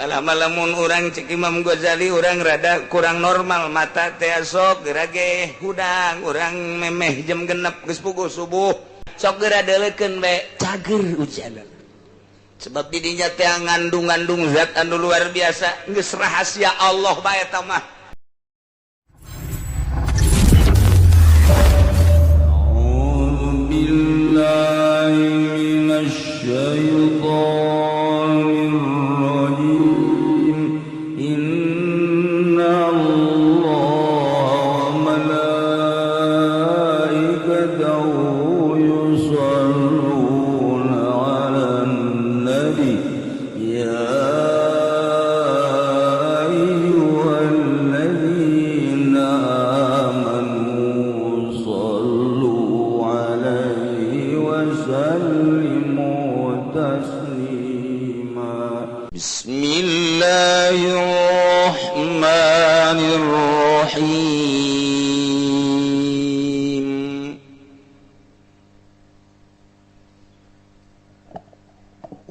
Malah-malamun urang cek Imam Ghazali urang rada kurang normal mata teh sok geura ge hudang urang memeh jam 6 geus puguh subuh sok geura deuleukeun bae cager hujanan. Sebab didinya teh ngandung-ngandung zat anu luar biasa geus rahasia Allah bae eta mah. A'udzu billahi minasy syaithanir rajim. Inna Allaha wa malaikatahu yusholluna 'alan nabi ya ayyuhalladzina amanu shallu 'alaihi wa sallimu taslima. Bismillahirrahmanirrahim.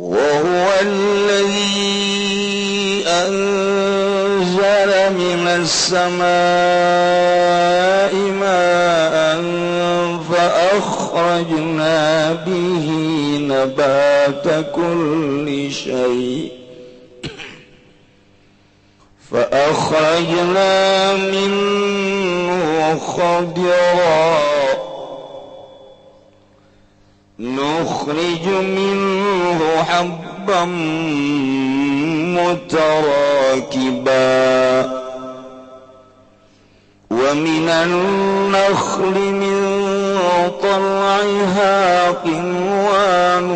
Wa huwa alladzi anzala minas samaa'i ma'an fa akhrajna bihi nabata kulli syai' فأخرجنا منه خضرا نخرج منه حبا متراكبا ومن النخل من طلعها قنوان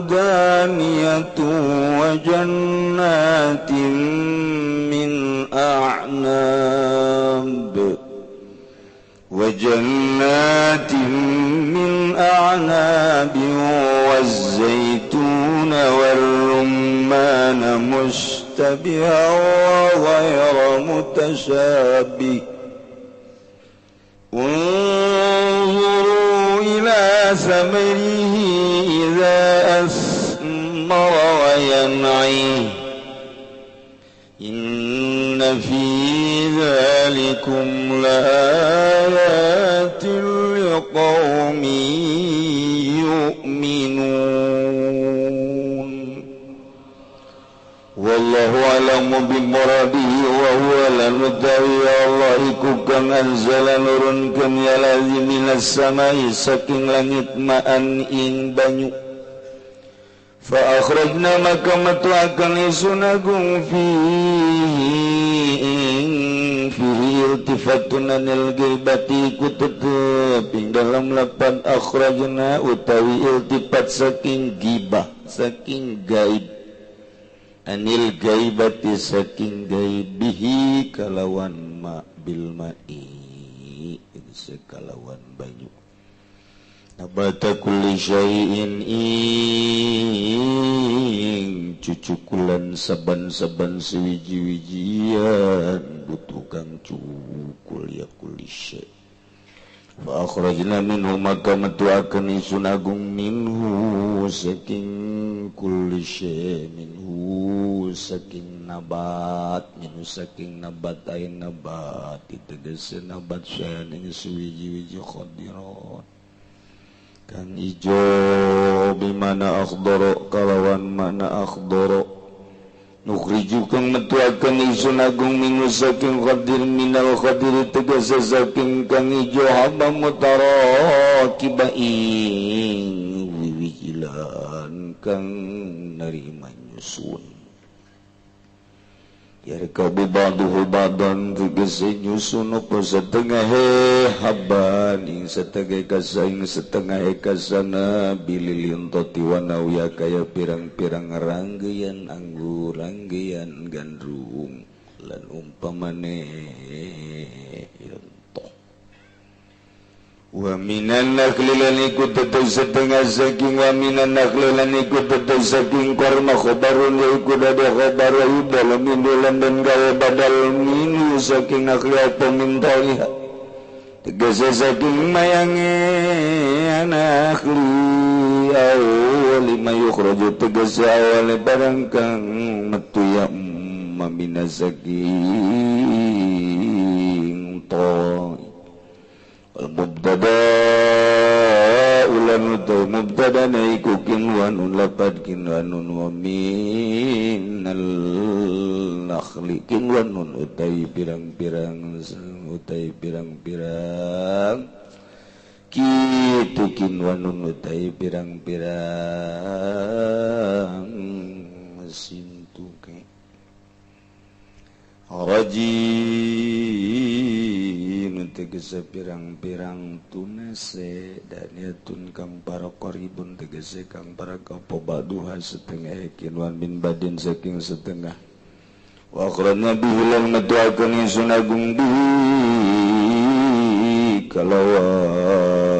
دانية وجنات من أعناب وجنات من أعناب والزيتون والرمان مشتبها وغير متشابه انظروا إلى ثمره إذا أثمر وينعيه إن في ذلكم لآيات لقوم يؤمنون. Wallahu a'lamu bimuradihi wa huwa lanutawi Allah iku kang anzala nurunkeun ya lazi minas samai saking langit ma'an ing banyu. Fa akhrajna maka metuakan isun agung fihi fihi iltifatun anil ghibati ku tetep ing dalam lapan akhrajna utawi iltifat saking ghibah saking gaib anil gaibati saking gaibihi kalawan ma bil ma'i sekalawan banyu. Nabata kulli syai'in ing cucukulan saban-saban sewiji-wijian butuh kang cukul ya kulli syai'. Fa akhrajna minhu maka metuakeun isun agung minhu saking kulli syai' minhu saking nabat minhu saking nabat ain nabat tegese nabat syai'an ing suwiji-wiji khadirat kang ijo bimana akhdara kalawan mana akhdara nukhriju kang metuakeun ingsun agung minhu saking khadir minal khadir tegese saking kang ijo haba mutarakiba ing wiwijilan kang narima nyusun yarkabu ba'duhu ba'dan tegese nyusun apa setengahe haban ing setengah kasa ing setengah kasana bililin toti wanawiya kaya pirang-pirang ranggeyan anggur ranggeyan gandrung lan umpamane yontoh. Wa minan nakhli lan iku tetep setengah saking wa minan nakhli lan iku tetep saking korma khabarun ya iku dadi khabar wa dalam min dan gawe badal minu saking nakhli apa min taliha tegese saking mayange nakhli. utawi awali ma yukhraju tegese awale barang kang metu ya minasaking to al mubtada ulan utawi mubtada na iku kinwanun lapad kinwanun wa minal nakhli kinwanun utawi pirang-pirang utawi pirang-pirang kitu kinwanun utawi pirang-pirang sintuke rajin tegese pirang-pirang tunase daniatun kang para qaribun tegese kang para apa baduha setengah kinwan min badin saking setengah wa akhrajna bihi lan metuakeun ingsun agung bihi kalawan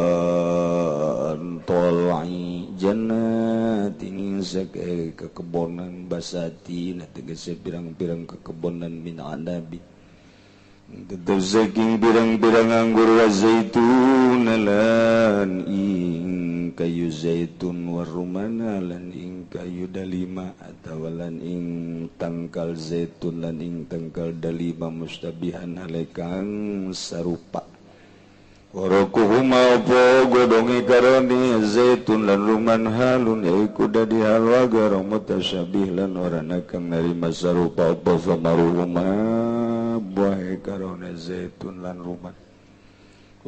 tolai jannatin sake kekebonan basati na tegese pirang-pirang kekebonan min anabi tetep saking pirang-pirang anggur wa zaitun lan ing kayu zaitun wa rumana lan ing kayu dalima atawa lan ing tangkal zaitun lan ing tangkal dalima mustabihan halekang sarupa warakuhuma apa godonge karone zaitun lan ruman halun yaiku dadi halwa gara mutasyabih lan ora kang narima sarupa apa samaruhuma buah karone zaitun lan ruman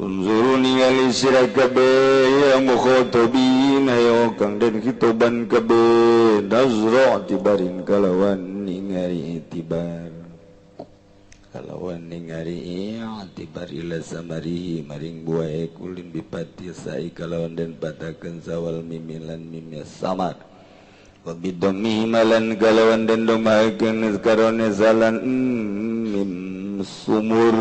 unzuru ningali sira kabeh ya mukhatabin ayo kang den kitoban kabeh nazra tibarin kalawan ningali tibar kalawan ningari i'tibar ila samarihi maring buahe kulin bipati sai kalawan den patakeun sawal mimilan mimya samar wa bidammi malan kalawan den domakeun karone zalan mim sumur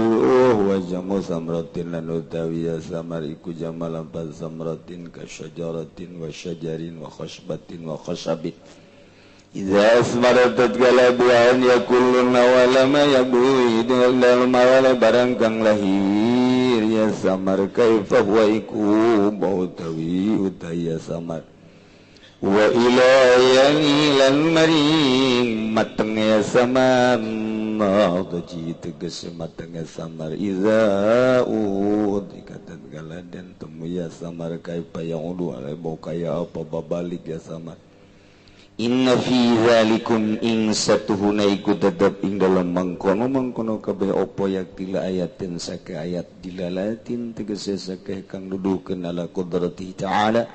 wa jamu samratin lan utawi samar iku jamal lampaz samratin ka syajaratin wa syajarin wa khashbatin wa khashabin Iza asmarat tatkala buahan ya kullun awalama ya buih dalam awala barang kang lahir ya samar kaifa huwa iku bautawi utaya samar wa ila lan maring mateng ya samar nadaji tegese mateng ya samar iza ud ikatan galaden temu ya samar kaifa yaudu alai bau kaya apa babalik ya samar Inna fi zalikum ing satuhuna iku tetep ing dalem mangkono-mangkono kabeh apa yaktila ayatin sake ayat dilalatin tegese sake kang nuduhkeun ala qudrati ta'ala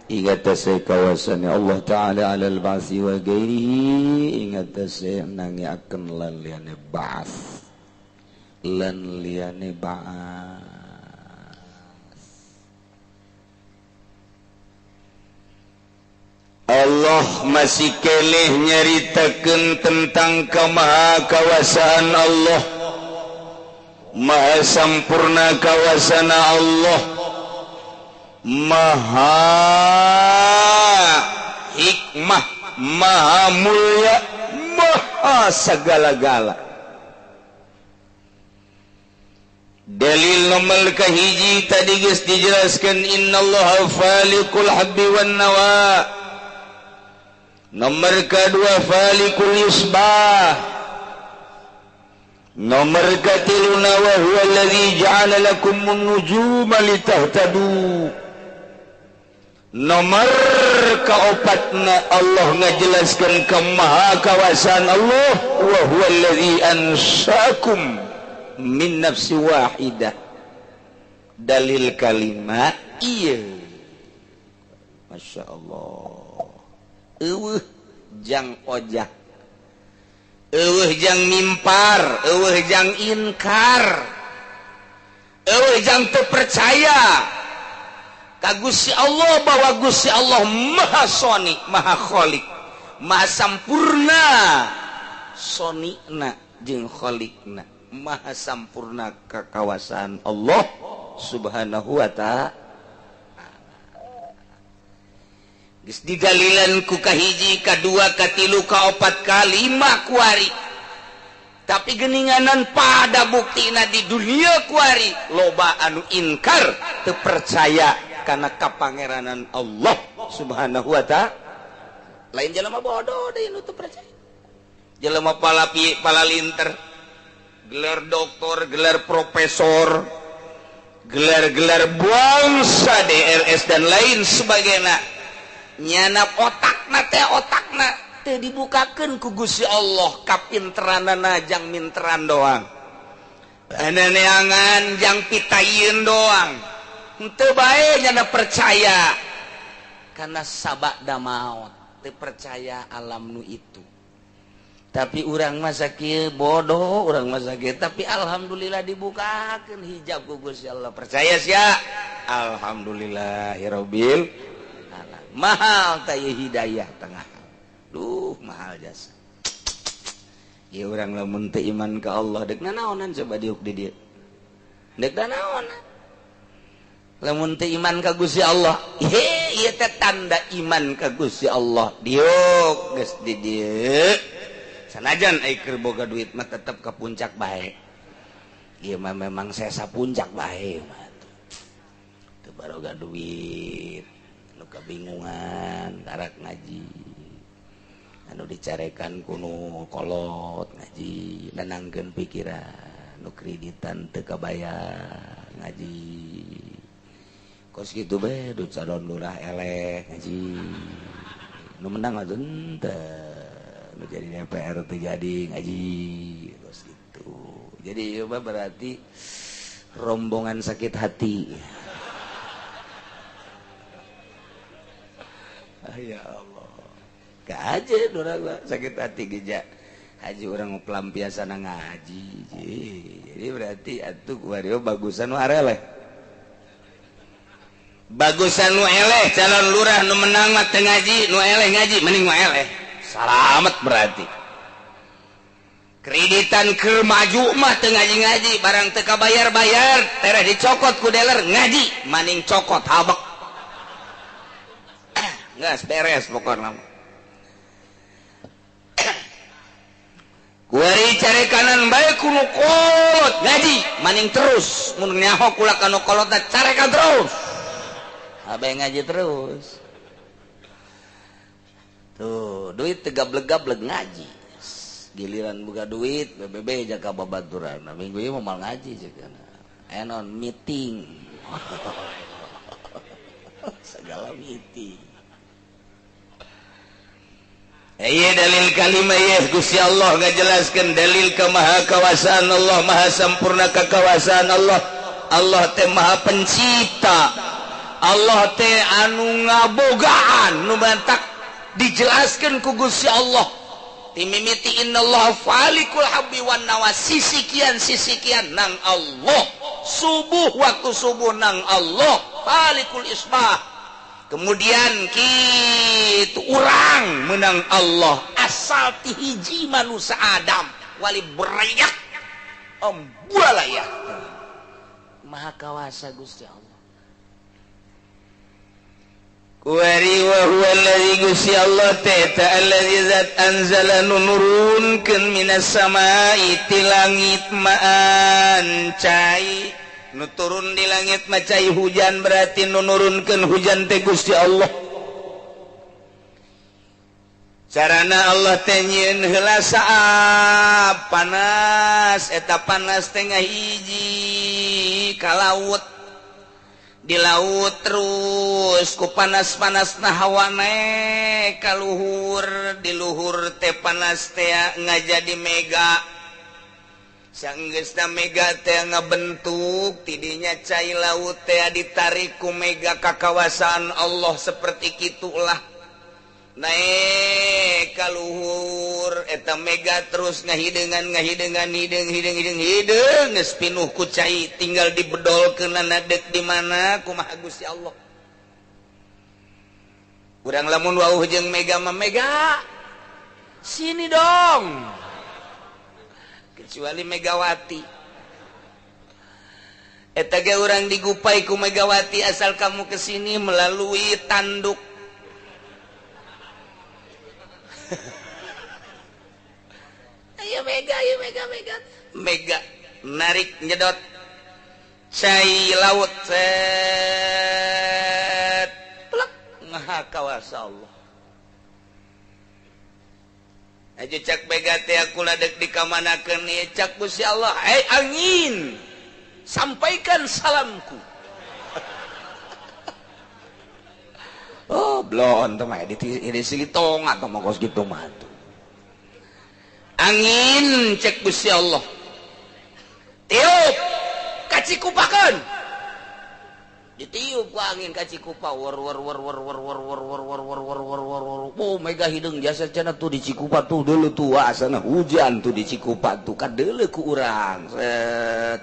ing atase kawasane Allah ta'ala alal ba'si wa ghairihi ing atase nangiaken lan liyane ba'as lan liyane ba'as. Allah masih keleh nyaritakeun tentang kemahakawasaan Allah, maha sampurna kawasana Allah, maha hikmah, maha mulia, maha segala-gala. Dalil nomor kahiji tadi geus dijelaskeun innallaha faliqul habbi wan nawa. Nomor kedua falikul isbah. Nomor ketilu wa huwa allazi ja'ala lakumun nujuma litahtadu. Nomor keopatna Allah ngajelaskeun kemahakawasaan Allah wa huwa allazi ansaakum min nafsi wahidah. Dalil kalimat iya. Masya Allah. Eueuh jang ojah, eueuh jang mimpar, eueuh jang inkar, eueuh jang teu percaya ka Gusti Allah bahwa Gusti Allah Maha Soni, Maha Khalik, Maha sampurna sonina jeung kholikna, Maha sampurna kekawasaan Allah Subhanahu wa ta'ala. Geus didalilan ku kahiji, kadua, katilu, kaopat, kalima kuari. Tapi geninganan pada buktina di dunia kuari loba anu inkar teu percaya kana kapangeranan Allah Subhanahu wa ta'ala. Lain jelema bodoh deui nu teu percaya. Jelema palalinter, gelar doktor, gelar profesor, gelar-gelar bangsa DRS dan lain sebagainya. Nyana otakna teh otakna teu dibukakeun ku Gusti Allah, kapinteranana jang minteran doang. Neangan jang pitayeun doang. Henteu bae nyana percaya karena sabada maot. Percaya alam nu itu, tapi urang masa kieu bodoh, urang masa kieu, tapi alhamdulillah dibukakeun hijab ku Gusti Allah. Percaya sia, alhamdulillahirabbil alamin. Mahal teh hidayah tengah, duh mahal jasa. Ieu urang lamun teu iman ka Allah deuk nanaonan coba diuk di dieu, deuk nanaonan lamun teu iman ka Gusti Allah. He ieu teh tanda iman ka Gusti Allah diuk geus di dieu. Sanajan ai keur boga duit mah tetep ka puncak bae. Ieu mah memang sesa puncak bae mah teu baroga duit, nu kabingungan karak ngaji, anu dicarekan ku nu kolot ngaji, nenangkeun pikiran, nu kreditan teu kabayar ngaji. Kos gitu be, duit calon lurah eleh ngaji, nu menang mah henteu, nu jadi DPR teu jadi ngaji, kos gitu. Jadi ieu mah berarti rombongan sakit hati. Ah, ya Allah, kaje urang sakit hati geja haji urang pelampiasan ngaji. Jadi berarti atuh kuari bagusan nu areleh, bagusan nu eleh calon lurah nu menang mah teu ngaji, nu eleh ngaji mending nu eleh salamet. Berarti kreditan keur maju mah teu ngaji-ngaji, barang teu kabayar-bayar tereh dicokot ku dealer ngaji, maning cokot habek geus beres pokona. Kuari carekanan bae ku nu kolot ngaji, maning terus mun nyaho kula ka nu kolotna carekan terus. Abe ngaji terus. Tuh, duit teu gableg-gableg ngaji. Giliran buka duit, BBB jaga babaturan. Nah, minggu ieu mah ngaji cekana. Enon meeting. Segala meeting. Ieu dalil kalimah ieu Gusti Allah ngajelaskeun dalil kemahakawasaan Allah, maha sampurna kekawasaan Allah. Allah teh maha pencipta. Allah teh anu ngabogaan nu bantak dijelaskeun ku Gusti Allah. Timimiti innallaha falikul habbi wan nawa, sisikian sisikian nang Allah. Subuh waktu subuh nang Allah falikul isbah. Kemudian kitu urang menang Allah asal ti hiji manusia Adam wali berayak embualaya. Maha kawasa Gusti Allah. Kuari wa huwa allazi Gusti Allah teh ta allazi zat anzala nurunkeun minas samai ti langit maan cai, nu turun di langit mah cai hujan, berarti nu nurunkeun hujan teh Gusti Allah. Carana Allah teh nyieun heula saap panas, eta panas teh ngahiji ka laut, di laut terus ku panas-panasna hawa naek ka luhur, di luhur teh panas teh ngajadi mega. Sanggeusna mega teh ngabentuk tidinya cai laut teh ditarik ku mega ka kawasaan Allah seperti kitulah naek ka luhur eta mega terus ngahideungan ngahideungan hideung hideung hideung hideung geus pinuh ku cai tinggal dibedolkeunana deuk di mana kumaha Gusti Allah. Urang lamun wauh jeung mega mah mega sini dong, kecuali Megawati. Eta ge urang digupai ku Megawati asal kamu kesini melalui tanduk. Ayo Mega, ayo Mega, Mega. Mega narik nyedot cai laut set plek Maha kawasa Allah. Aja cak bega teh kula dek dikamanakeun ieu cak Gusti Allah, "Hei angin, sampaikan salamku." Oh, blon teh mah di sini tonga teh mah kos kitu mah tuh. Angin cek Gusti Allah. Tiup kacikupakeun. Ditiup ku angin kacikupa war war war war war war war war war war war war war war. Oh, mega hideung jasa cenah tuh di Cikupa tuh deuleu tuh asana hujan tuh di Cikupa tuh kadeuleu ku urang. Set.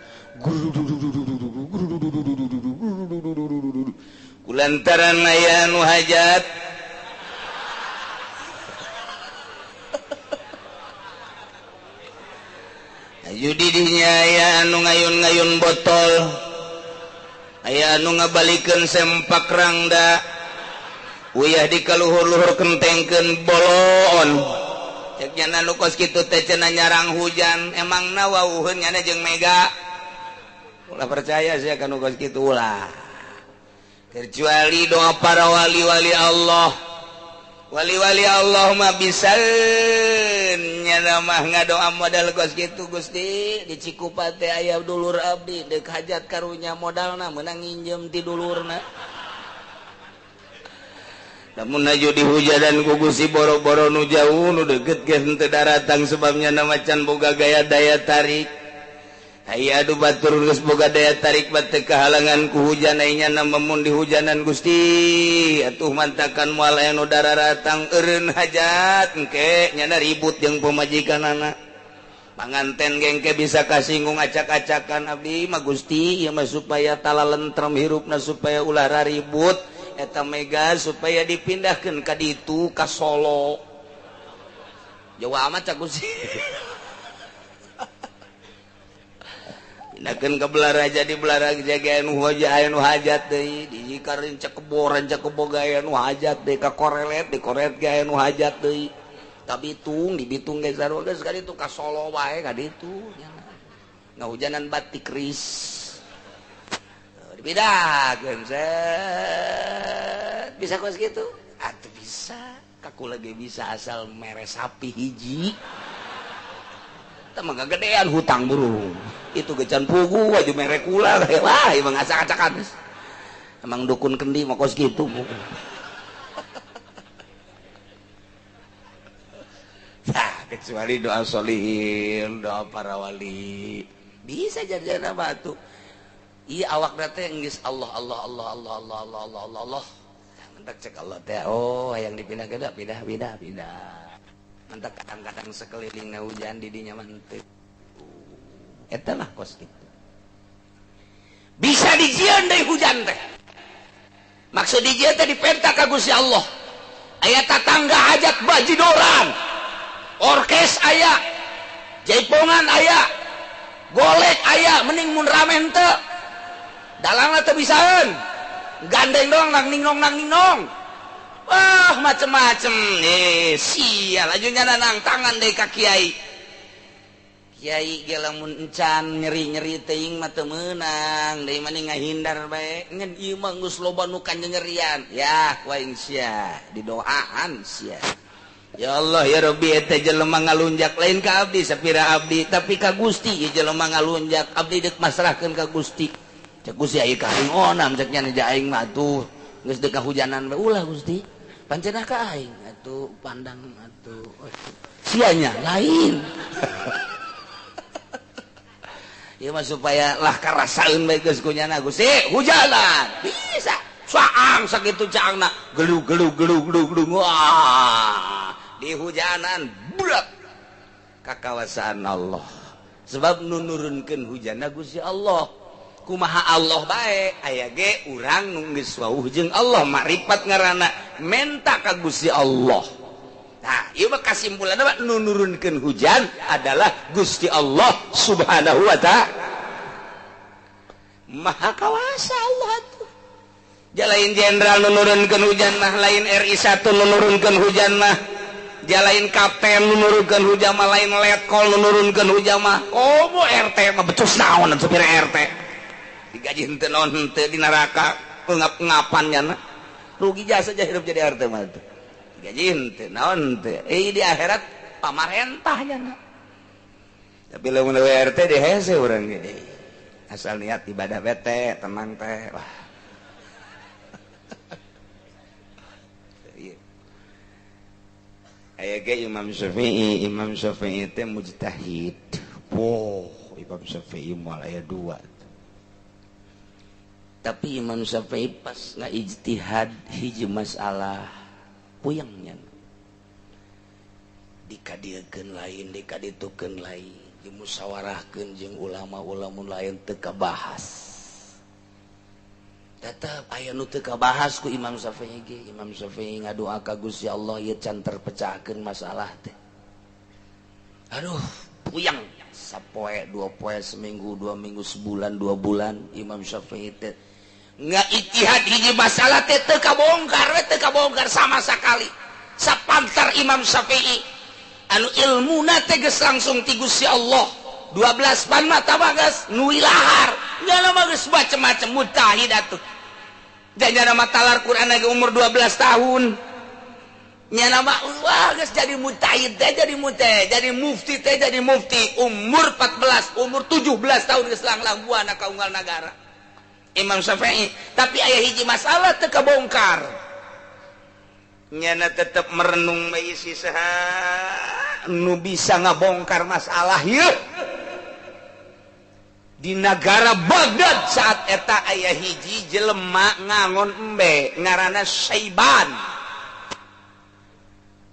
Kulantaran aya nu hajat ayu didinya aya anu ngayun-ngayun botol, aya anu ngabalikeun sempak rangda, uyah di kaluhur-luhur kentengkeun boloon. Cek nyana nu kos kitu teh cenah nyarang hujan, emangna wawuheun nyana jeung mega. Ulah percaya sia kanu kos kitu ulah. Kecuali doa para wali-wali Allah. Wali-wali Allah mah bisa nyana mah ngadoa modal kos kitu Gusti di Cikupa teh aya dulur abdi deuk hajat karunya modalna meunang nginjem ti dulurna. Lamun aju dihujadan ku Gusti boro-boro nu jauh nu deukeut ge henteu daratang sebabnya na macan boga gaya daya tarik. Aya adu batur geus boga daya tarik bate kahalangan ku hujan aya nyana mun dihujanan Gusti atuh mantakan moal aya nu dararatang eureun hajat engke nyana ribut jeung pamajikanana. Panganten gengke bisa kasinggung acak-acakan abdi mah Gusti ieu mah supaya talalentrem hirupna supaya ulah raribut eta mega supaya dipindahkeun ka ditu ka Solo. Jauh amat cak Gusti. Pindahkeun ka Belaraja di Belaraja ge anu anu hajat deui di Karin Cakeboran Cakeboga aya nu hajat deui ka Korelet di Korelet ge aya nu hajat deui ka Bitung di Bitung ge sarua geus ka ditu ka Solo wae ka ditu ngahujanan batik keris dipindahkeun set bisa kos kitu atuh bisa kakula ge bisa asal mere sapi hiji teh mah gedean hutang burung itu gecan pugu aja mere kula wah emang acak-acakan emang dukun kendi mah kos kitu. Nah, kecuali doa solihin, doa para wali bisa jadi batu. Iya awak teh geus Allah Allah Allah Allah Allah Allah Allah Allah Allah. Mentak cek Allah teh oh hayang dipindah ke pindah pindah pindah. Mentak kadang-kadang sekelilingna hujan di dinya mah henteu. Eta lah kos kitu. Bisa dijieun deui hujan teh. Maksud dijieun teh dipenta ka Gusti Allah. Aya tatangga hajat bajidoran. Orkes aya, jaipongan aya, golek aya, mending mun rame henteu. Dalangna teu bisaeun. Gandeng doang nang ningnong nang ningnong. Wah, macem-macem. Sial aju nyana nang tangan deui ka kiai. Kiai ge lamun encan nyeri-nyeri teuing mah teu meunang, deui mah ngahindar bae. Ngan ieu mah geus loba nu kanyerian. Yah, ku aing sia, didoaan sia. Ya Allah ya Rabbi eta jelema ngalunjak lain ka abdi sapira abdi tapi ka Gusti ieu jelema ngalunjak abdi deuk masrahkeun ka Gusti. Cek Gusti aya ka aing onam cek nya aing mah atuh geus deuk kahujanan bae ulah Gusti. Pancenah ka aing atuh pandang atuh sianya lain. Ieu mah supaya lah karasaeun bae geus ku nyana Gusti hujanan bisa saang sakitu caangna gelu gelu gelu gelu gelu wah di hujanan berat kakawasaan Allah sebab nu nurunkeun hujanna Gusti Allah. Kumaha Allah bae aya ge urang nu geus wauh jeung Allah makrifat ngaranna menta ka Gusti Allah. Nah, ieu mah kasimpulanna nu nurunkeun hujan adalah Gusti Allah Subhanahu wa ta'ala. Maha kawasa Allah atuh. Jalain jenderal nu nurunkeun hujan mah lain RI 1 nu nurunkeun hujan mah. Jalain kapten nu nurunkeun hujan mah lain letkol nu nurunkeun hujan mah. Komo RT mah becus naon supir RT. Digaji henteu naon henteu di neraka ngap-ngapan nyana. Rugi jasa aja hidup jadi RT mah teh. Gaji henteu naon teh. Di akhirat pamarentahnya na. Tapi lamun RT di hese urang ge. Asal niat ibadah bete, tenang teh. Wah. Aya ge Imam Syafi'i, Imam Syafi'i teh mujtahid. Wow, Imam Syafi'i moal aya dua. Tapi Imam Syafi'i pas ngaijtihad hiji masalah puyangnya. Dikadiekeun lain, dikaditukeun lain, dimusyawarahkeun jeung ulama-ulama lain teu kabahas. Tetep aya nu teu kabahas ku Imam Syafi'i ge. Imam Syafi'i ngadoa ka Gusti Allah ieu can terpecahkeun masalah teh. Aduh, puyang sapoe, dua poe, seminggu, 2 minggu, sebulan, 2 bulan Imam Syafi'i teh ngaijtihad hiji masalah teh teu kabongkar, teu kabongkar sama sekali. Sapantar Imam Syafi'i anu ilmuna teh geus langsung ti Gusti Allah. 12 pan mata geus nu wilahar nyana mah geus macem-macem mujtahid atuh. Janyana mah talar Quran lagi umur 12 tahun. Nyana mah wah geus jadi mujtahid teh jadi mujtahid, jadi mufti teh jadi mufti umur 14, umur 17 tahun geus langlang buana ka unggal nagara. Imam Syafi'i, tapi aya hiji masalah teu kabongkar. Nyana tetep merenung bae saha nu bisa ngabongkar masalah ieu. Di negara Baghdad saat eta aya hiji jelema ngangon embe ngaranna Saiban.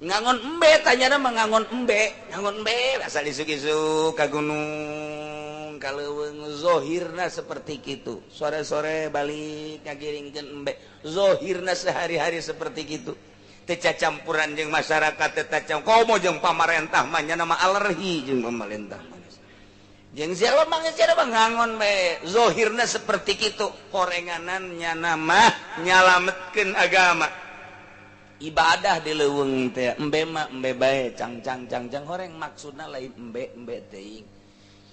Ngangon embe tanyana mah ngangon embe, ngangon embe asal isuk-isuk ka gunung ka leuweung zohirna seperti kitu. Sore-sore balik ngagiringkeun embe, zohirna sehari-hari seperti kitu. Teu cacampuran jeung masyarakat, teu cacampuran komo jeung pamarentah mah nyana mah alergi jeung pamarentah. Jeung siapa mah siapa ngangon bae zohirna seperti kitu, horenganan nyana mah nyalametkeun agama. Ibadah di leuweung teh embe mah embe bae cang cang cang cang horeng maksudna lain embe embe teuing.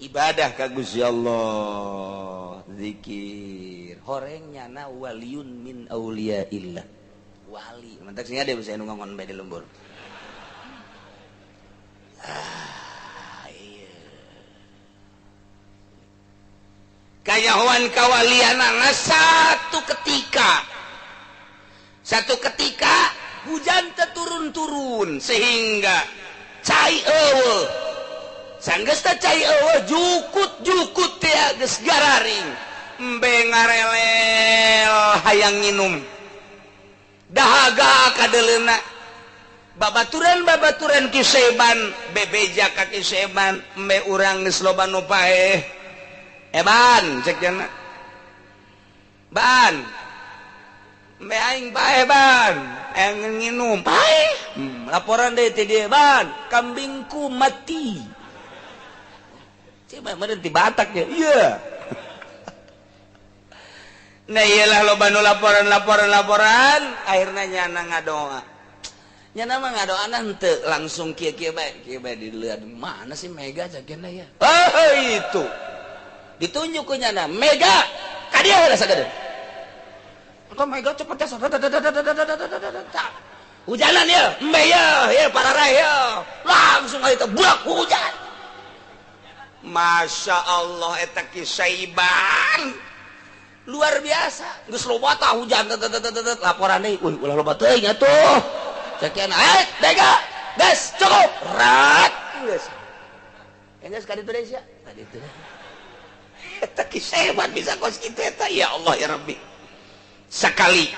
Ibadah ka Gusti Allah, zikir. Horeng nyana waliun min auliyaillah. Wali, mantak sing ada bisa nu ngangon bae di lembur. Ah, iya. Kayahuan kawalianana satu ketika hujan terturun-turun sehingga cai eueuh. Sanggeus teh cai eueuh jukut-jukut teh geus gararing. Embe ngarelel hayang nginum. Dahaga kadeleuna. Babaturan-babaturan Ki Saiban bebeja ka Ki Saiban embe urang geus loba nu paeh. Eban cek jana. Ban. Embe aing paeh ban. Aing nginum paeh. Laporan deui ti dieu ban, kambingku mati. Coba meureun ti Batak ya. Iya. Nah iyalah loba nu laporan akhirna nyana ngadoa. Nyana mah ngadoana henteu langsung kieu-kieu bae, kieu bae dilihat mana sih Mega cakeun ya. Oh itu. Ditunjuk ku nyana Mega ka dieu heula sagede. Engko Mega cepet teh hujanan ya, embe ya, ya parareh ya. Langsung aya teh buak hujan. Masya Allah eta Ki Saiban. Luar biasa. Geus loba tah hujan laporan deui. Uy, ulah loba teuing atuh. Cekian, eh, Mega, geus cukup. Rat geus. Geus ka ditu deui sia. Ka ditu. Eta Ki Saiban bisa kos kitu eta ya Allah ya Rabbi. Sekali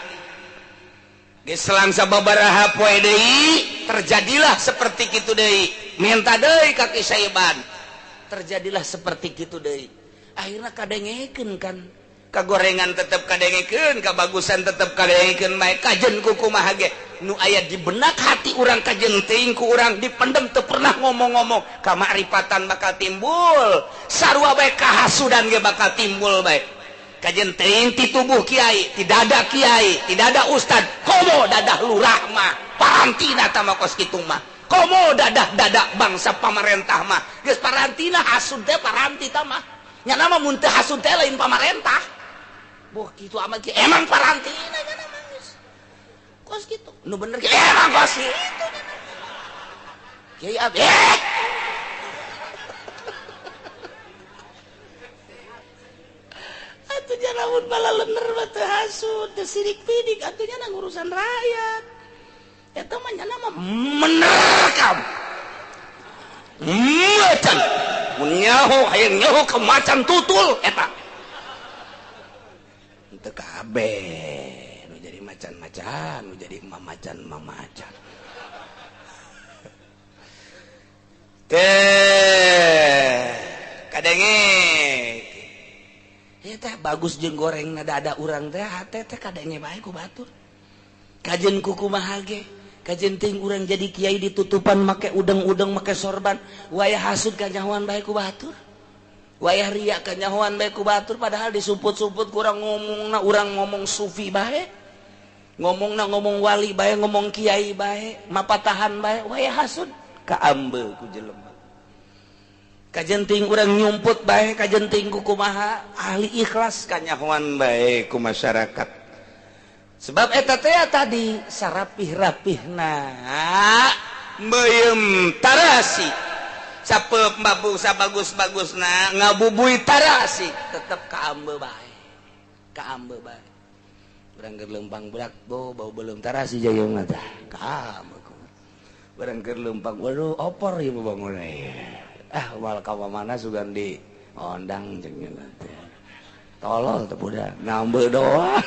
geus selang sababaraha poe deui terjadilah seperti kitu deui. Minta deui ka Ki Saiban. Terjadilah seperti kitu deui. Akhirna kadengekeun kan. Kagorengan tetep kadengekeun, kabagusan tetep kadengekeun bae kajen ku kumaha ge. Nu aya di benak hati urang kajen teuing ku urang dipendem teu pernah ngomong-ngomong. Kamakrifatan bakal timbul. Sarua bae kahasudan ge bakal timbul bae. Kajen teuing ti tubuh kiai, ti dada kiai, ti dada ustad, komo dadah lurah mah, parantina tah mah kos kitu mah. Komo dadah-dadah bangsa pamarentah mah. Geus parantina hasud teh paranti tah mah. Nyana mah mun teu hasud teh lain pamarentah. Boh kitu amat ki emang parantina nyana mah geus. Kos kitu. Nu bener ge emang kos kitu. Kiai Abdi. Atuh lamun bala lener mah teu hasud, teu sirik pidik atuh nya urusan rakyat. Eta mah nya mah menerkam. Macan mun nyaho hayang nyaho ka macan tutul eta. Teu kabeh nu jadi macan-macan, nu jadi mamacan-mamacan. Teh kadenge ieu teh bagus jeung gorengna dada urang teh hate teh kadenge bae ku batur. Kajeun ku kumaha ge? Kajeun ting urang jadi kiai ditutupan make udeng-udeng make sorban, wayah hasud kanyahoan bae ku batur. Wayah riya kanyahoan bae ku batur padahal disumput-sumput kurang ngomongna urang ngomong sufi bae. Ngomongna ngomong wali bae, ngomong kiai bae, mapatahan bae, wayah hasud kaambe ku jelema. Kajenting urang nyumput bae, kajenting ku kumaha ahli ikhlas kanyahoan bae ku masyarakat. Sebab eta teh tadi sarapih-rapihna meuyeum tarasi. Sapeup mabu sabagus-bagusna ngabubui tarasi tetep kaambe bae. Kaambe bae. Urang keur leumpang budak bau beuleum tarasi jayeuna tah. Kaambe ku. Urang keur leumpang waduh opor ieu bangunna. Ah mal ka mana sugan di ondang jeung teh. Tolol teh budak ngambe doang.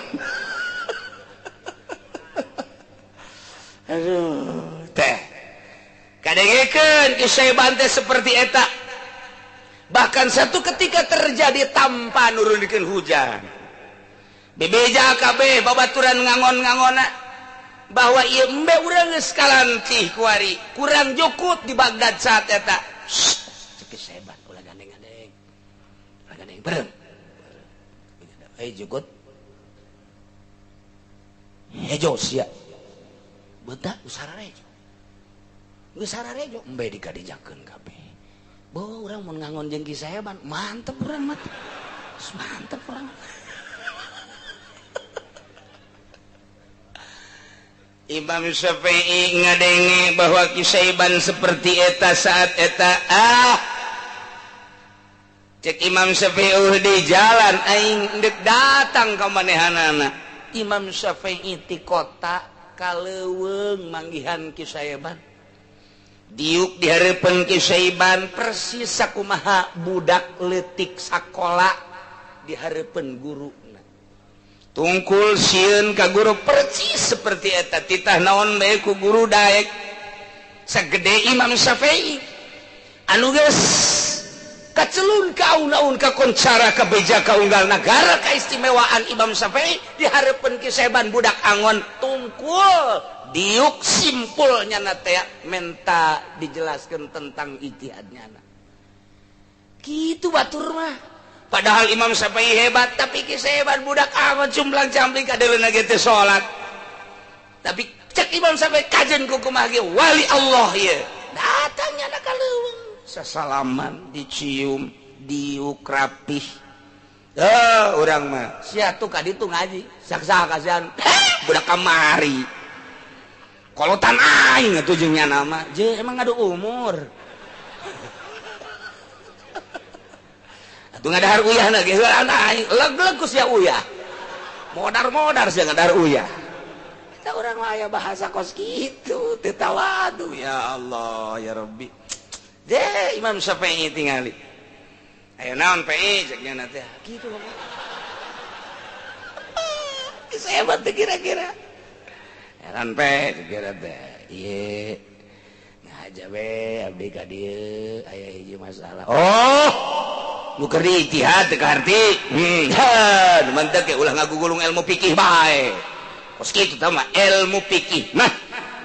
Aduh teh. Kadengekeun Ki Saiban teh seperti eta. Bahkan satu ketika terjadi tanpa nurunkeun hujan. Bebeja kabeh babaturan ngangon-ngangona bahwa ieu embe urang geus kalantih kuari, kurang jukut di Baghdad saat eta. Cek Ki Saiban ulah gandeng-gandeng. Ulah gandeng bareng. Eh jukut. Hejo sia. Betah usara rejo. Geus sararejo embe dikadijakeun kabeh. Bo urang mun ngangon jeung Ki Saiban mantep urang mah. Mantep urang. Imam Syafi'i ngadenge bahwa Ki Saiban seperti eta saat eta ah cek Imam Syafi'i di jalan aing deuk datang ka manehanana. Imam Syafi'i ti kota ka leuweung manggihan Ki Saiban. Diuk di hareupeun Ki Saiban persis sakumaha budak leutik sakola di hareupeun guru. Tungkul sieun ka guru persis seperti eta titah naon bae ku guru daek sagede Imam Syafi'i anu geus kacelun ka aun-aun ka koncara ka beja ka unggal nagara kaistimewaan Imam Syafi'i di hareupeun Ki Saiban budak angon tungkul diuk simpulnya na teh menta dijelaskeun tentang ijtihadnya na kitu batur mah. Padahal Imam Syafi'i hebat, tapi Ki Saiban budak amat cumplang-campling kadeuleuna ge teu salat. Tapi cek Imam Syafi'i kajen ku kumaha ge wali Allah ieu. Datangnya na ka leuweung, sasalaman, dicium, diuk rapih. Heuh, urang mah sia tuh ka ditu ngaji, saksaha kasihan. Budak kamari. Kolotan aing atuh jeung nya mah. Je emang ngadu umur. Atuh ngadahar uyah na ge heula aing leg-leg ku sia uyah. Modar-modar sia ngadahar uyah. Eta urang mah aya bahasa kos kitu teu tawadu ya Allah ya Rabbi. De Imam Syafi'i tingali. Ayo naon PI cek nya teh. Kitu mah. Geus hebat teh kira-kira. Heran pe kira teh. Ieu ngaja we abdi ka dieu aya hiji masalah. Oh nu keur ijtihad teu kaharti. Heuh, mantep ge ulah ngagugulung ilmu fikih bae. Kos kitu tah mah ilmu fikih. Nah,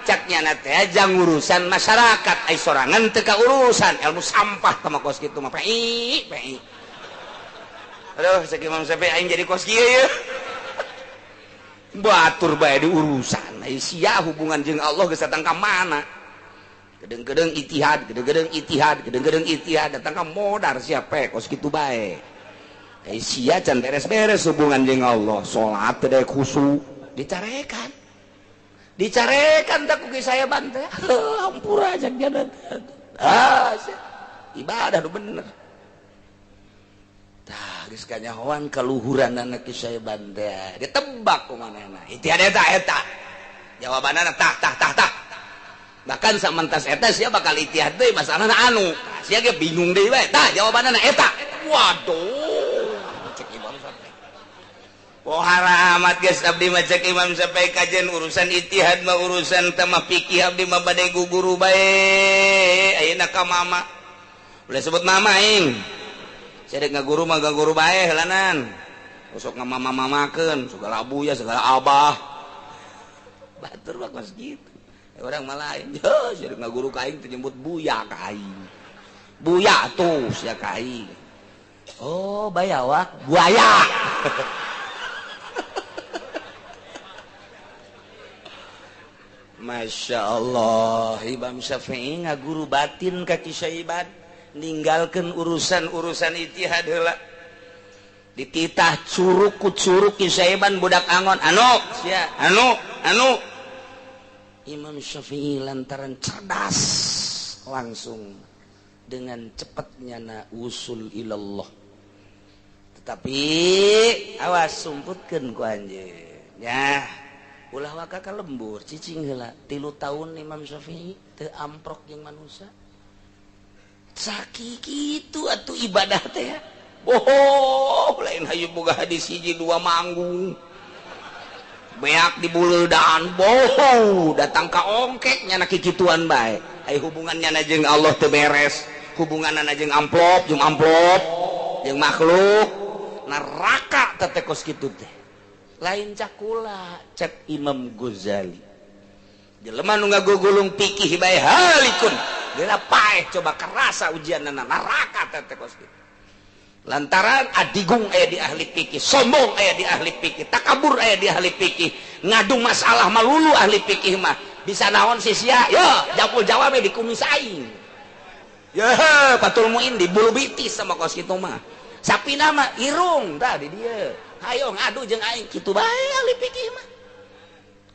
cak nyana teh jang urusan masyarakat ai sorangan teu ka urusan ilmu sampah tah mah kos kitu mah pi pi. Aduh, cek Imam Syafi'i aing jadi kos kieu ye. Batur bae di urusan. Ai sia hubungan jeung Allah geus datang ka mana? Gedeng-gedeng ijtihad, gedeng-gedeng ijtihad, gedeng-gedeng ijtihad datang ka modar siapa kos kitu bae. Ai sia can beres-beres hubungan jeung Allah, salat teh khusyuk dicarekan. Dicarekan tak ku saya banteh. Hampura aja dia. Ah, ibadah nu bener. Tah geus kanyahoan kaluhuran anak saya banteh. Ditebak ku manehna. Ijtihad eta eta. Jawabanana tah tah tah tah. Bahkan samantas eta sia bakal ijtihad deui masalahna anu. Sia ge bingung deui bae. Tah jawabanana eta. Waduh. Cek Imam Syafi'i. Oh haramat geus abdi mah cek Imam Syafi'i kajen urusan ijtihad mah urusan tamah fikih abdi mah bade guguru bae. Ayeuna ka mama. Ulah sebut mama aing. Sia dek ngaguru mah gaguru bae heulanan. Sok ngamama-mamakeun segala abuya segala abah. Batur mah kos kitu. Orang mah lain. Heuh sia dek ngaguru ka aing teh nyebut buya ka aing. Buya tuh sia ka aing. Oh bayawak buaya. Masya Allah, Imam Syafi'i ngaguru batin ka Ki Syaiban, ninggalkeun urusan-urusan ijtihad heula. Dititah curug ku curug Ki Syaiban budak angon, anu sia, anu, anu. Imam Syafi'i lantaran cerdas langsung dengan cepatnya na usul ilallah. Tetapi awas sumputkeun ku anjeun. Ya. Ulah waka ka lembur cicing heula 3 tahun Imam Syafi'i teu amprok jeung manusia. Sakitu kitu atuh ibadah teh. Oh, lain hayu boga hadis hiji dua manggung. Beak di buleudaan boho datang ka ongkek nyana kikituan bae. Ai hubungannya na jeung Allah teu beres, hubunganna jeung amplop, jeung makhluk, neraka teh kos kitu teh. Lain cakula cek Imam Ghazali. Jelema nu ngagugulung pikih bae halikun. Geura paeh coba kerasa ujianna neraka teh kos kitu. Lantaran adigung aya di ahli pikih, sombong aya di ahli pikih, takabur aya di ahli pikih, ngadu masalah malulu ahli pikih mah. Bisa naon sih sia? Yo, japul jawab di kumis aing. Yo, patul muin di bulu bitis sama kos kitu mah. Sapina mah irung tah di dieu. Hayo ngadu jeung aing kitu bae ahli fikih mah.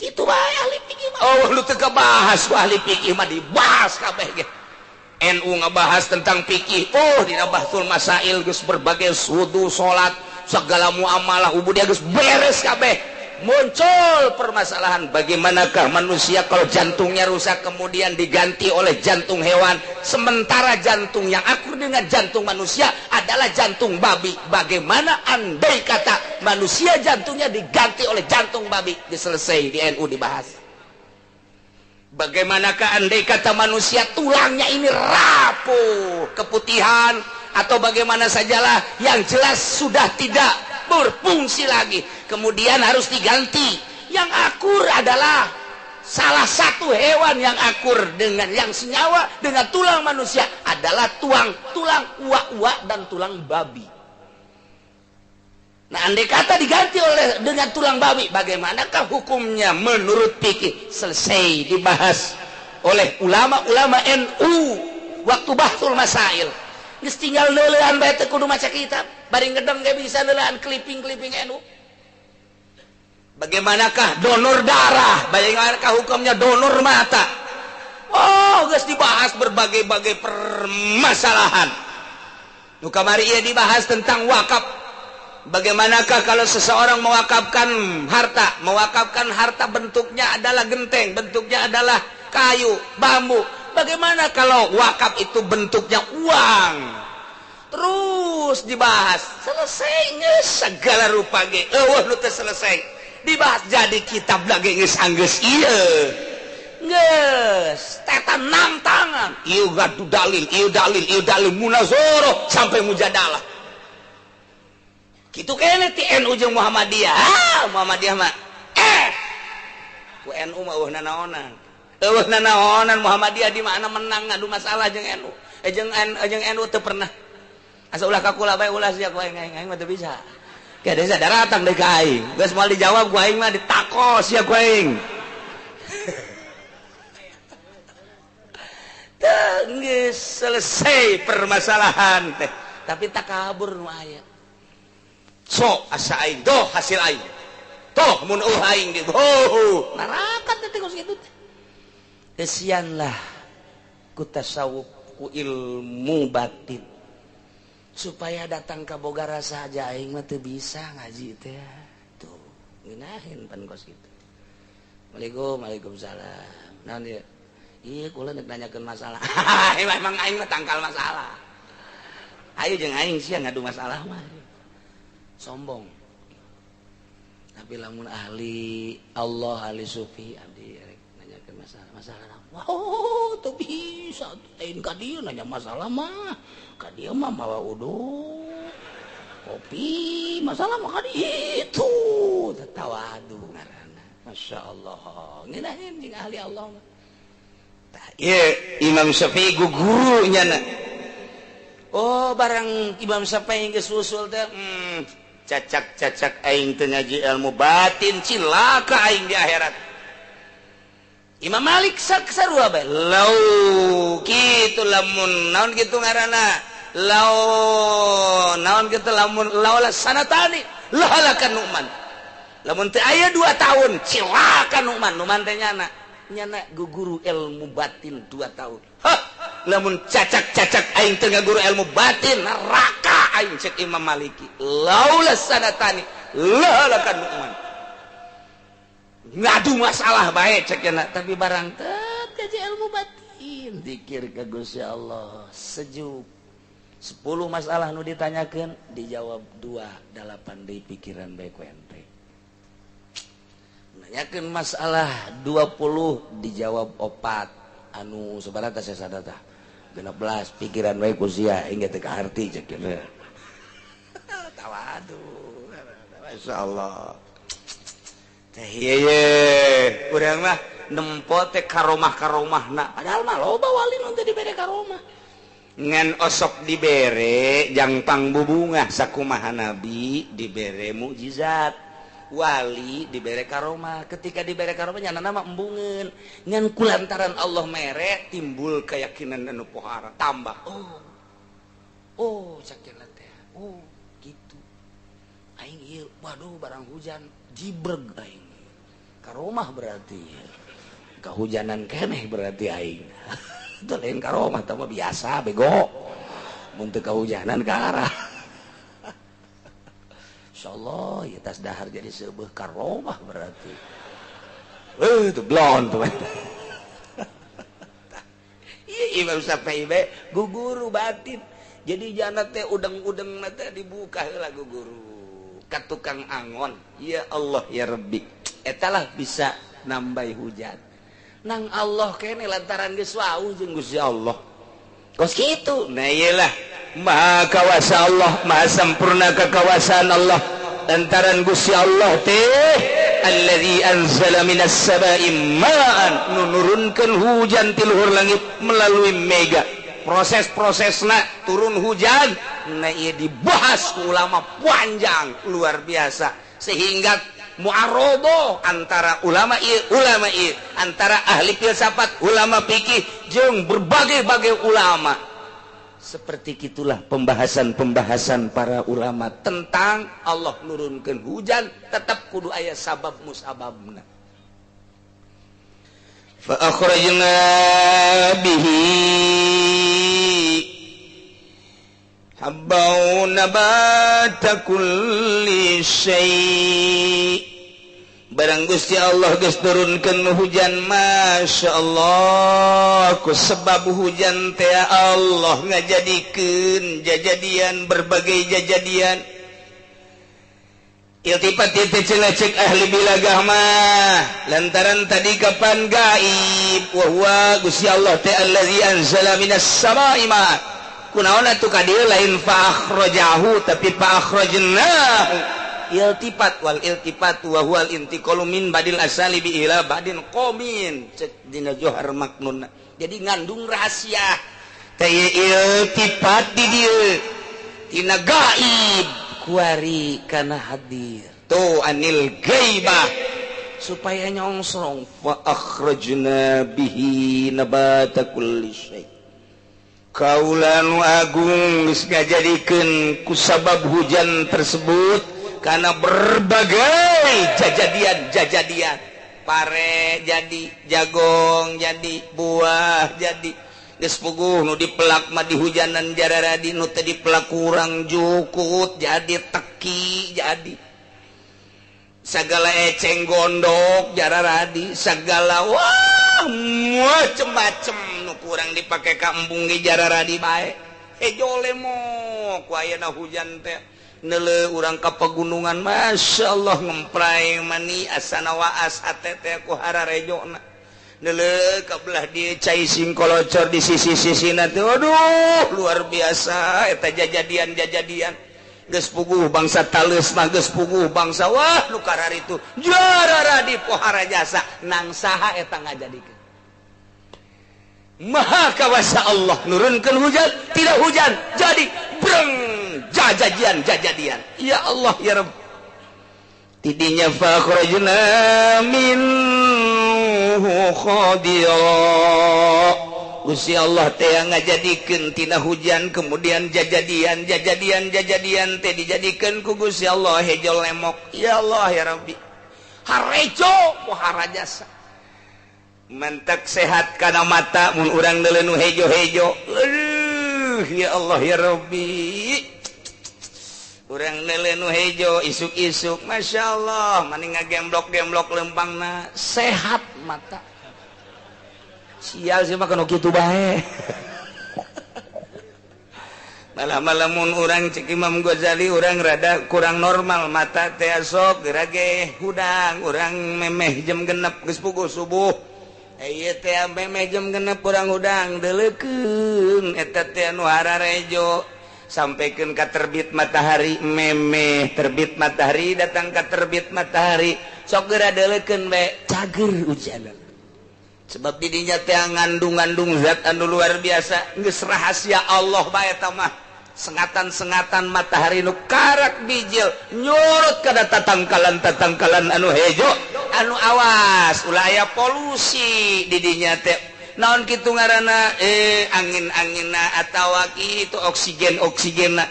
Kitu bae ahli fikih mah. Oh, lu teu kabahas ku ahli fikih mah dibahas kabeh ge. NU ngabahas tentang fikih. Oh, dina Bahsul Masail geus berbagai wudu, salat, segala muamalah ubudiyah geus beres kabeh. Muncul permasalahan bagaimanakah manusia kalau jantungnya rusak kemudian diganti oleh jantung hewan, sementara jantung yang akur dengan jantung manusia adalah jantung babi. Bagaimana andai kata manusia jantungnya diganti oleh jantung babi? Diselesai di NU dibahas. Bagaimanakah andai kata manusia tulangnya ini rapuh, keputihan atau bagaimana sajalah, yang jelas sudah tidak berfungsi lagi, kemudian harus diganti. Yang akur adalah salah satu hewan yang akur dengan yang senyawa dengan tulang manusia adalah tulang uak-uak dan tulang babi. Nah, andai kata diganti oleh dengan tulang babi, bagaimanakah hukumnya menurut fikih? Selesai dibahas oleh ulama-ulama NU waktu Bahsul Masail. Geus tinggal neuleuan bae teu kudu maca kitab, bari ngedeng ge bisa neuleuan clipping-clipping NU. Bagaimanakah donor darah? Bagaimanakah hukumnya donor mata? Oh, geus dibahas berbagai-bagai permasalahan. Nu kamari ieu dibahas tentang wakaf. Bagaimanakah kalau seseorang mewakafkan harta? Mewakafkan harta bentuknya adalah genteng, bentuknya adalah kayu, bambu. Bagaimana kalau wakaf itu bentuknya uang? Terus dibahas, selesai segala rupa ge. Eueuh nu teu selesai. Dibahas jadi kitab lagi geus anggeus ieu. Geus tetan enam tangan. Ieu gadu dalil, ieu dalil, ieu dalil munazarah sampai mujadalah. Kitu kene ti NU jeung Muhammadiyah. Ah, Muhammadiyah mah ku NU mah eueuh nanaonan. Eueuh nanaonan Muhammadiyah di mana menang ngadu masalah jeung NU. Jeung NU teu pernah. Asa ulah ka kula bae ulah sia ku aing aing mah teu bisa. Ke desa daratang deui ka aing. Geus moal dijawab ku aing mah ditakos sia ku aing. Teu geus selesai permasalahan teh. Tapi takabur nu aya. So asa aing doh hasil aing. Toh mun eueuh aing di oh neraka teh kos kitu teh. Kesianlah ku tasawuf ku ilmu batin. Supaya datang ka boga rasa aja aing mah teu bisa ngaji teh. Tuh, ngeunaheun pan kos kitu. Waalaikumsalam, waalaikumsalam. Naon ieu? Iya, kula nek nanyakeun masalah. Emang aing mah tangkal masalah. Ayo jeung aing sia ngadu masalah mah. Sombong. Tapi lamun ahli Allah, ahli sufi, abdi rek nanyakeun masalah. Masalah naon? Wow, teu bisa lain ka dieu nanya masalah mah. Ka dieu mah mawa uduk. Kopi, masalah mah ka ditu. Tawadu ngaranna. Masya Allah. Ngeunaheun jeung ahli Allah mah. Tah ieu Imam Syafi'i gugurunya na. Oh, barang Imam Syafi'i geus usul teh, cacak-cacak aing teu ngaji ilmu batin cilaka aing di akhirat. Imam Malik sarua bae. Lau kitu lamun naon kitu ngaranna? Lau naon kitu lamun laula sanatani lahalakan Nu'man. Lamun teu aya 2 tahun cilaka Nu'man. Nu'man teh nyana. Nyana guguru ilmu batin 2 tahun. Hah, lamun cacak-cacak aing teu ngaguru ilmu batin neraka aing cek Imam Maliki. Laula sanatani lahalakan Nu'man. Ngadu masalah bae cek nyana, tapi barang teu kaji ilmu batin dikir ka Gusti Allah sejuk. 10 masalah nu ditanyakeun dijawab 2, 8 deui pikiran bae ku ente. Nanyakeun masalah 20 dijawab 4, anu sabaraha teh sadata tah 16 pikiran bae ku sia hingga teu kaharti cek nya. Tawadu. Masyaallah. Teh ieu urang mah nempo teh karomah-karomahna padahal mah loba wali nu teh dibere karomah. Ngan osok dibere jangpang bubungah sakumaha nabi dibere mukjizat. Wali dibere karomah, ketika dibere karomah nyana nama embungeun ngan kulantaran Allah mere timbul keyakinan anu pohara tambah. Oh oh sakieu teh, oh gitu aing ieu waduh barang hujan jibreg aing karomah berarti kahujanan keneh berarti aing. Itu lain karomah tah mah biasa bego mun teu kahujanan ka arah. Insyaallah ya tas dahar jadi sebuah karomah berarti. Itu blon tuh. Iya Imam Syafi'i bae guguru batin. Jadi jana teh udeng-udeng teh dibuka heula guguru ka tukang angon. Ya Allah ya Rabbi. Eta lah bisa nambah hujan. Nang Allah kene lantaran geus wau jeung Gusti Allah. Kos kitu. Nah iyalah Maha kawasa Allah, maha sempurna kekawasaan Allah. Lantaran Gusti Allah teh allazi anzala minas sama'i ma'an, nurunkeun hujan ti luhur langit melalui mega. Proses-prosesna turun hujan, nah ieu dibahas ku ulama panjang luar biasa sehingga muarobo antara ulama ieu, antara ahli filsafat, ulama fikih jeung berbagai-bagai ulama. Seperti itulah pembahasan-pembahasan para ulama tentang Allah nurunkeun hujan tetap kudu aya sabab musababna. Fa akhrajna bihi habban nabata kulli syai. Barang Gusti Allah geus turunkeun hujan, Masya Allah, ku sebab hujan teh Allah ngajadikeun jajadian berbagai jajadian. Iltifat teh cenah cek ahli bilagah mah lantaran tadi kapan gaib wa huwa Gusti Allah teh allazi anzala minas samaa'i ma. Kunaon atuh ka dieu lain fa akhrajahu tapi fa akhrajnahu. Iltifat wal iltifat wa huwal intiqalu min badil asali bi ila badin qomin cek dina Johar Maknun. Jadi ngandung rahasia teh iltifat di dieu tina gaib kuari kana hadir tuh anil gaibah supaya nyongsrong fa akhrajna bihi nabata kulli syai. Kaula nu agung geus ngajadikeun ku sabab hujan tersebut karena berbagai jajadian-jajadian pare jadi jagong jadi buah jadi geus puguh nu dipelak mah di hujanan jararadi nu teu dipelak kurang jukut jadi teki jadi segala eceng gondok jararadi segala wah macem-macem nu kurang dipake ka embung ge jararadi bae hejo lemok ku ayeuna hujan teh neuleuh urang ka pegunungan Masya Allah ngempray mani asana waas hate teh ku hararejona neuleuh ka belah dieu cai singkolocor di sisi-sisina teh aduh luar biasa eta jajadian-jajadian geus puguh bangsa taleus mah geus puguh bangsa wah nu kararitu jararadi pohara jasa nang saha eta ngajadikeun Maha kawasa Allah nurunkeun hujan tidak hujan jadi breng jajadian jajadian ya Allah ya Rabb tidinya fakhrajna minhu khadira Gusti Allah teh ngajadikeun tina hujan kemudian jajadian jajadian jajadian teh dijadikeun ku Gusti Allah hejo lemok ya Allah ya Rabbi harejo pohara jasa mentek sehat kana mata mun urang deuleu nu hejo-hejo aduh ya Allah ya Rabbi urang deuleu nu hejo isuk-isuk Masya Allah maning ngagemblok-gemblok lempangna sehat mata sial sih mah kanu kitu bae malah-malah mun urang cek Imam Ghazali urang rada kurang normal mata teh sok geura ge hudang urang memeh jam 6 geus puguh subuh ieu teh memeh jam 6 urang hudang deuleukeun eta teh nu hararejo sampaikan ka terbit matahari memeh terbit matahari datang ka terbit matahari sok geura deuleukeun bae cager hujanan sebab didinya teh ngandung-ngandung zat anu luar biasa geus rahasia Allah bae eta mah sengatan-sengatan matahari nu karak bijil nyurut kana tatangkalan-tatangkalan anu hejo anu awas ulah aya polusi didinya teh naon kitu ngaranna angin-anginna atawa kitu oksigen-oksigenna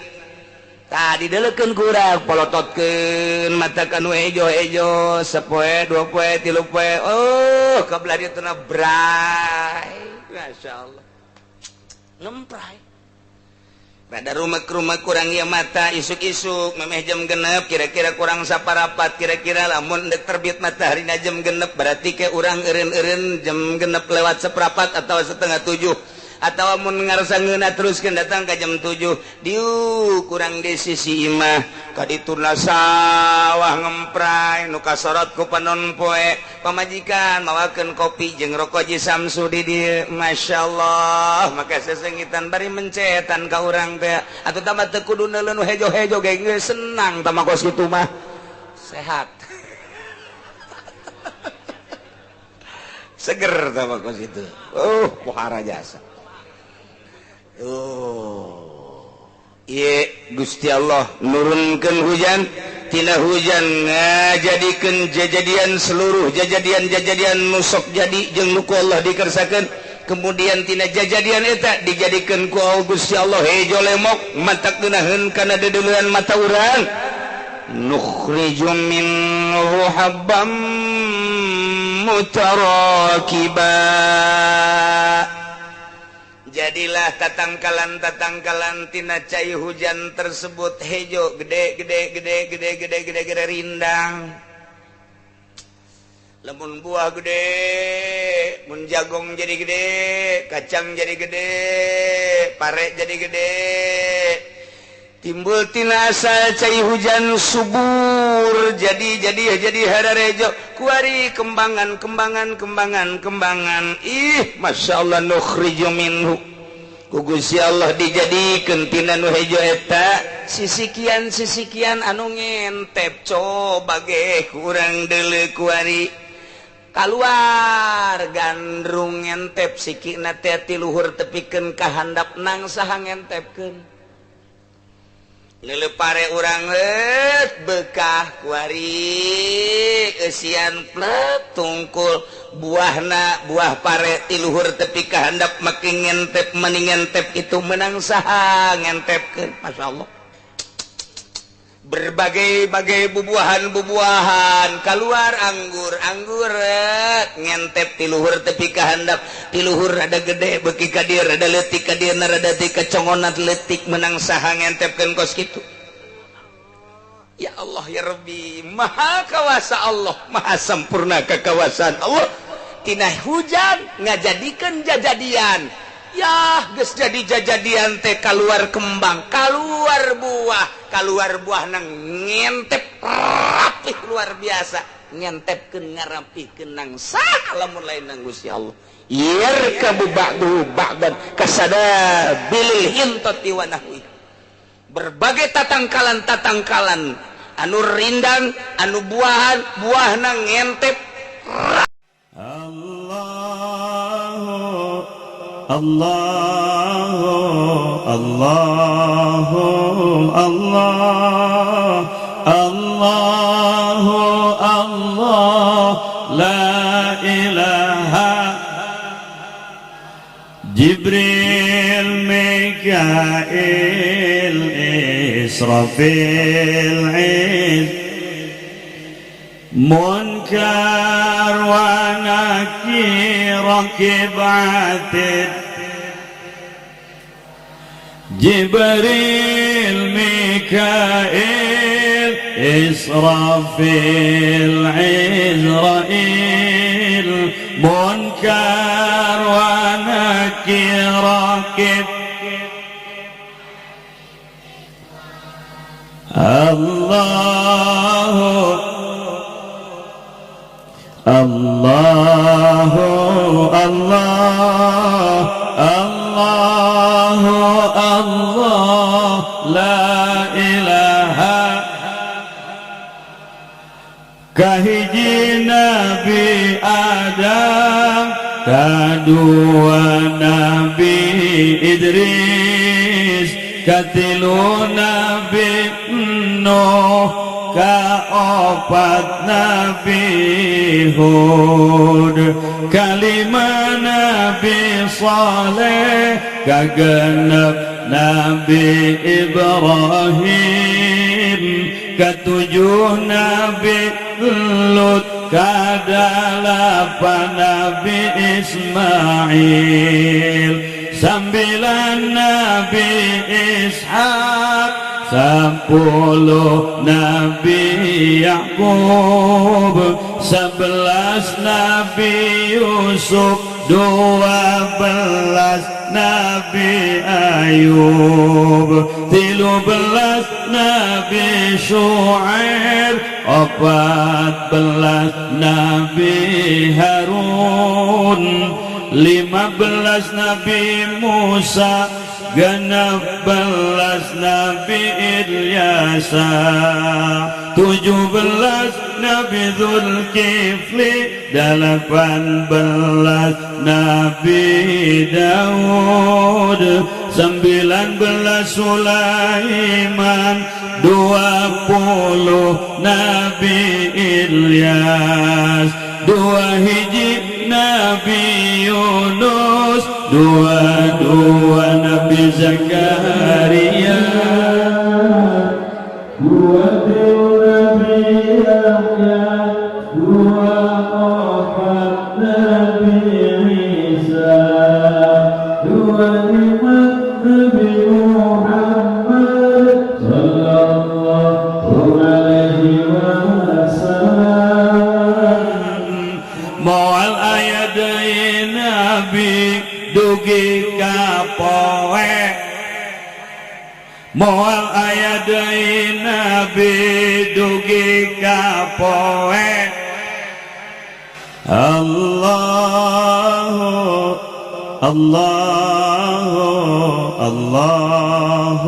tah dideleukeun kurang polototkeun mata kanu hejo-hejo sapoe dua poe tilu poe oh ka belah dieu teh bray masyaallah ngempray rada rumah-rumah kurang ya mata isuk-isuk memeh jam 6 kira-kira kurang saparapat kira-kira lamun dek terbit matahari na jam 6 berarti ke urang eureun-eureun jam 6 lewat seperapat atau 6:30 atau mun ngarasa ngeunah teruskeun datang ka jam 7 diu kurang di sisi imah ka dituna sawah ngempray nu kasorot ku panon poe pamajikan mawakeun kopi jeung rokok ji Samsu di dieu masyaallah maka sesengitan bari mencetan ka urang teh atuh tambah teu kudu neuleuh nu hejo-hejo ge geus senang tah kos kitu mah sehat seger tah kos kitu pohara jasa. Oh, ieu Gusti Allah nurunkeun hujan tina hujan ngajadikeun jajadian seluruh jajadian-jajadian nu sok jadi jeung nu ku Allah dikersakeun kemudian tina jajadian eta dijadikeun ku Gusti Allah hejo lemok matak geunaheun kana dedeuleuan mata urang nukhriju minhu habbam mutarakiba jadilah tatangkalan-tatangkalan tina cai hujan tersebut hejo gede gede gede gede gede gede gede rindang lamun buah gede mun jagong jadi gede kacang jadi gede pare jadi gede timbul tina asal cai hujan subur jadi hararejo kuari kembangan kembangan kembangan kembangan ih Masya Allah nukhriju minhu ku Gusti Allah dijadikeun tina nu hejo eta sisikian anu ngentep coba ge kurang deuleu kuari kaluar gandrung ngentep sikina teh ti luhur tepikeun ka handap nang saha ngentepkeun lele pare urang bekah kuari eusian plet tungkul buahna buah pare ti luhur tepi ka handap make ngentep meni ngentep itu menang saha ngentepkeun masyaallah Berbagai-bagai bubuahan-bubuahan keluar anggur-anggur ngentep ti luhur tepi ka handap ti luhur rada gede beuki ka dieu rada leutik ka dieu rada ti kacongonat leutik menang saha ngentepkeun kos kitu. Ya Allah ya Rabbi, maha kawasa Allah, maha sempurna kekawasaan Allah. Tina hujan ngajadikeun jajadian. Yah geus jadi jajadian teh kaluar kembang, kaluar buah nang ngentep rapih luar biasa, ngentepkeun ngarapihkeun nang sah lamun lain nang Gusti Allah. Yarkabu ba'duhu ba'dan kasada bilil hintati wa nahwi. Berbagai tatangkalan-tatangkalan anu rindang, anu buahan, buahna ngentep. Allah Allah Allah Allah Allah la ilaha. Jibril Mikail Israfil Munkar wa Nakir rakib atid Jibril Mikail Israfil Izrail Munkar wa Nakir rakib Allah Allah Allah Allah Allah la ilaha. Kahiji Nabi Adam, kadua Nabi Idris, katilu Nabi Nuh, kaopat Nabi Hud, kalima Nabi Saleh, kagenep Nabi Ibrahim, ketujuh Nabi Lut, kadalapan Nabi Ismail, sambilan Nabi Ishak, 10 Nabi Yakub, 11 Nabi Yusuf, 12 Nabi Ayub, 13 Nabi Shu'aib, 14 Nabi Harun, 15 Nabi Musa, 16 Nabi Ilyasa, 17 Nabi Zulkifli, 18 Nabi Daud, 19 Sulaiman, 20 Nabi Ilyas, 2 hiji Nabi Yunus, 22 Nabi Zakaria, 23 Nabi Yahya, 24 Nabi Isa, 25 Nabi Muhammad sallallahu alaihi wasallam. Moal aya deui nabi dugi ka poe, moal aya deui nabi dugi ka poe. Allah Allah Allah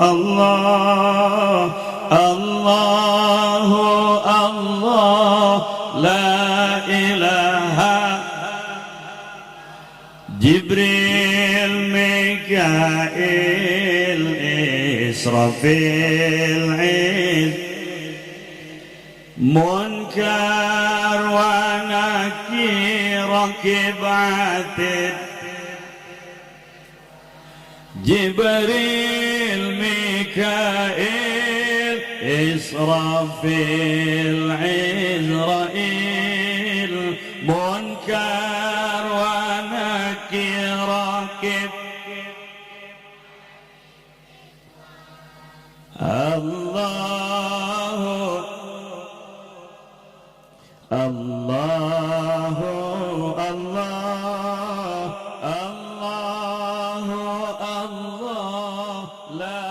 Allah Allah Allah la ilaha. Jibril Mikail Israfil Munkar wa Nakir rakib atid Jibril Mikail إسرافيل عزرائيل منكر ونكير راكب الله الله الله الله الله لا